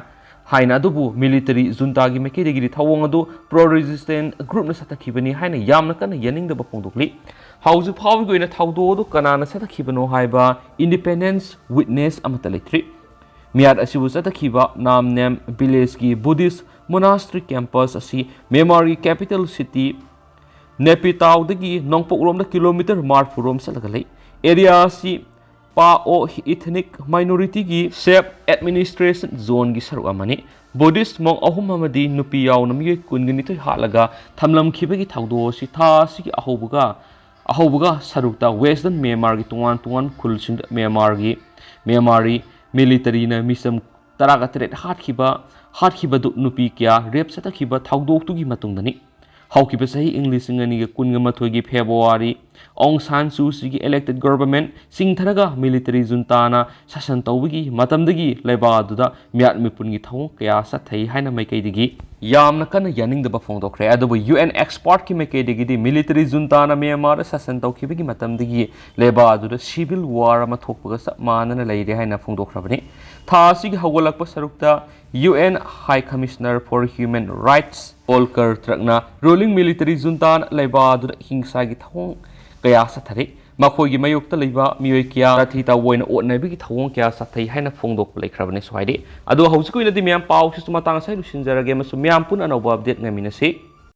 ꯍꯥꯏꯅ ꯑꯗꯨꯕꯨ military junta ꯒꯤ ꯃꯥꯏꯀꯩꯗꯒꯤꯗꯤ ꯊꯧꯑꯣꯡ ꯑꯗꯨ pro resistance group ꯅ ꯆꯠꯊꯈꯤꯕꯅꯤ ꯍꯥꯏꯅ ꯌꯥꯝꯅ ꯀꯟꯅ ꯌꯥꯅꯤꯡꯗꯕ ꯐꯣꯡꯗꯣꯛꯂꯤ꯫ ꯍꯧꯖꯤꯛ ꯐꯥꯎꯕꯒꯤ ꯑꯣꯏꯅ ꯊꯧꯗꯣꯛ ꯑꯗꯨ ꯀꯅꯥꯅ ꯆꯠꯊꯈꯤꯕꯅꯣ ꯍꯥꯏꯕ independence witness ꯑꯃꯠꯇ ꯂꯩꯇ꯭ꯔꯤ꯫ ꯃꯤꯍꯥꯠ ꯑꯁꯤꯕꯨ ꯆꯠꯊꯈꯤꯕ ꯅꯥꯝꯅꯦꯝ village ꯀꯤ Buddhist monastery campus ꯑꯁꯤ ꯃ꯭ꯌꯥꯟꯃꯥꯔꯒꯤ capital city ꯅꯦꯄꯤꯇꯥꯎꯗꯒꯤ ꯅꯣꯡꯄꯣꯛꯂꯣꯝꯗ kilometre ꯃꯔꯤꯐꯨ ꯔꯣꯝ ꯆꯠꯂꯒ ꯂꯩ꯫ Area ꯑꯁꯤ ꯄꯥꯑꯣ ethnic minority ꯒꯤ self administration zone ꯒꯤ ꯁꯔꯨꯛ ꯑꯃꯅꯤ꯫ Buddhist monk ꯑꯍꯨꯝ ꯑꯃꯗꯤ ꯅꯨꯄꯤ ꯌꯥꯎꯅ ꯃꯤꯑꯣꯏ ꯀꯨꯟꯒ ꯅꯤꯊꯣꯏ ꯍꯥꯠꯂꯒ ꯊꯝꯂꯝꯈꯤꯕꯒꯤ ꯊꯧꯗꯣꯛ ꯑꯁꯤ ꯊꯥ ꯑꯁꯤꯒꯤ ꯑꯍꯧꯕꯒ, ꯑꯍꯧꯕꯒ ꯁꯔꯨꯛꯇ Western ꯃ꯭ꯌꯥꯟꯃꯥꯔꯒꯤ ꯇꯣꯉꯥꯟ ꯇꯣꯉꯥꯟꯕ ꯈꯨꯜꯁꯤꯡꯗ ꯃ꯭ꯌꯥꯟꯃꯥꯔꯒꯤ, ꯃ꯭ꯌꯥꯟꯃꯥꯔꯤ military ꯅ ꯃꯤꯆꯝ ꯇꯔꯥꯒ ꯇꯔꯦꯠ ꯍꯥꯠꯈꯤꯕ, ꯍꯥꯠꯈꯤꯕꯗꯨ ꯅꯨꯄꯤ ꯀꯌꯥ rape ꯆꯠꯊꯈꯤꯕ ꯊꯧꯗꯣꯛꯇꯨꯒꯤ ꯃꯇꯨꯡꯗꯅꯤ꯫ ꯍꯧꯈꯤꯕ ꯆꯍꯤ ꯏꯪ ꯂꯤꯁꯤꯡ ꯑꯅꯤꯒ ꯀꯨꯟꯒ ꯃꯥꯊꯣꯏꯒꯤ February, ꯑꯣꯡ ꯁꯥꯟ ꯁꯨ ꯆꯤꯒꯤ elected government ꯆꯤꯡꯊꯔꯒ military junta ꯅ ꯁꯥꯁꯟ ꯇꯧꯕꯒꯤ ꯃꯇꯝꯗꯒꯤ ꯂꯩꯕꯥꯛ ꯑꯗꯨꯗ ꯃꯤꯍꯥꯠ ꯃꯤꯄꯨꯟꯒꯤ ꯊꯧꯑꯣꯡ ꯀꯌꯥ ꯆꯠꯊꯩ ꯍꯥꯏꯅ ꯃꯥꯏꯀꯩꯗꯒꯤ ꯌꯥꯝꯅ ꯀꯟꯅ ꯌꯥꯅꯤꯡꯗꯕ ꯐꯣꯡꯗꯣꯛꯈ꯭ꯔꯦ꯫ ꯑꯗꯨꯕꯨ U N expert ꯀꯤ ꯃꯥꯏꯀꯩꯗꯒꯤꯗꯤ military junta ꯅ ꯃ꯭ꯌꯥꯟꯃꯥꯔꯗ ꯁꯥꯁꯟ ꯇꯧꯈꯤꯕꯒꯤ ꯃꯇꯝꯗꯒꯤ ꯂꯩꯕꯥꯛ ꯑꯗꯨꯗ civil war ꯑꯃ ꯊꯣꯛꯄꯒ ꯆꯞ ꯃꯥꯟꯅꯅ ꯂꯩꯔꯦ ꯍꯥꯏꯅ ꯐꯣꯡꯗꯣꯛꯈ꯭ꯔꯕꯅꯤ꯫ ꯊꯥ ꯑꯁꯤꯒꯤ ꯍꯧꯒꯠꯂꯛꯄ ꯁꯔꯨꯛꯇ U N High Commissioner for Human Rights Volker Turk ꯅ ruling military junta ꯅ ꯂꯩꯕꯥꯛ ꯑꯗꯨꯗ ꯍꯤꯡꯁꯥꯒꯤ ꯊꯧꯑꯣꯡ ꯀꯌꯥ ꯆꯠꯊꯔꯤ꯫ ꯃꯈꯣꯏꯒꯤ ꯃꯥꯌꯣꯛꯇ ꯂꯩꯕ ꯃꯤꯑꯣꯏ ꯀꯌꯥ ꯔꯥꯊꯤ ꯇꯥꯑꯣꯏꯅ ꯑꯣꯠꯅꯕꯒꯤ ꯊꯧꯑꯣꯡ ꯀꯌꯥ ꯆꯠꯊꯩ ꯍꯥꯏꯅ ꯐꯣꯡꯗꯣꯛꯄ ꯂꯩꯈ꯭ꯔꯕꯅꯤ꯫ ꯁ꯭ꯋꯥꯏꯗꯤ ꯑꯗꯣ ꯍꯧꯖꯤꯛꯀꯤ ꯑꯣꯏꯅꯗꯤ ꯃꯌꯥꯝ ꯄꯥꯎꯁꯤꯁꯨ ꯃꯇꯥꯡ ꯑꯁꯤꯗ ꯂꯣꯏꯁꯤꯟꯖꯔꯒꯦ ꯑꯃꯁꯨꯡ ꯃꯌꯥꯝ ꯄꯨꯟꯅ ꯑꯅꯧꯕ ꯑꯞꯗꯦꯠ ꯉꯥꯏꯃꯤꯟꯅꯁꯤ꯫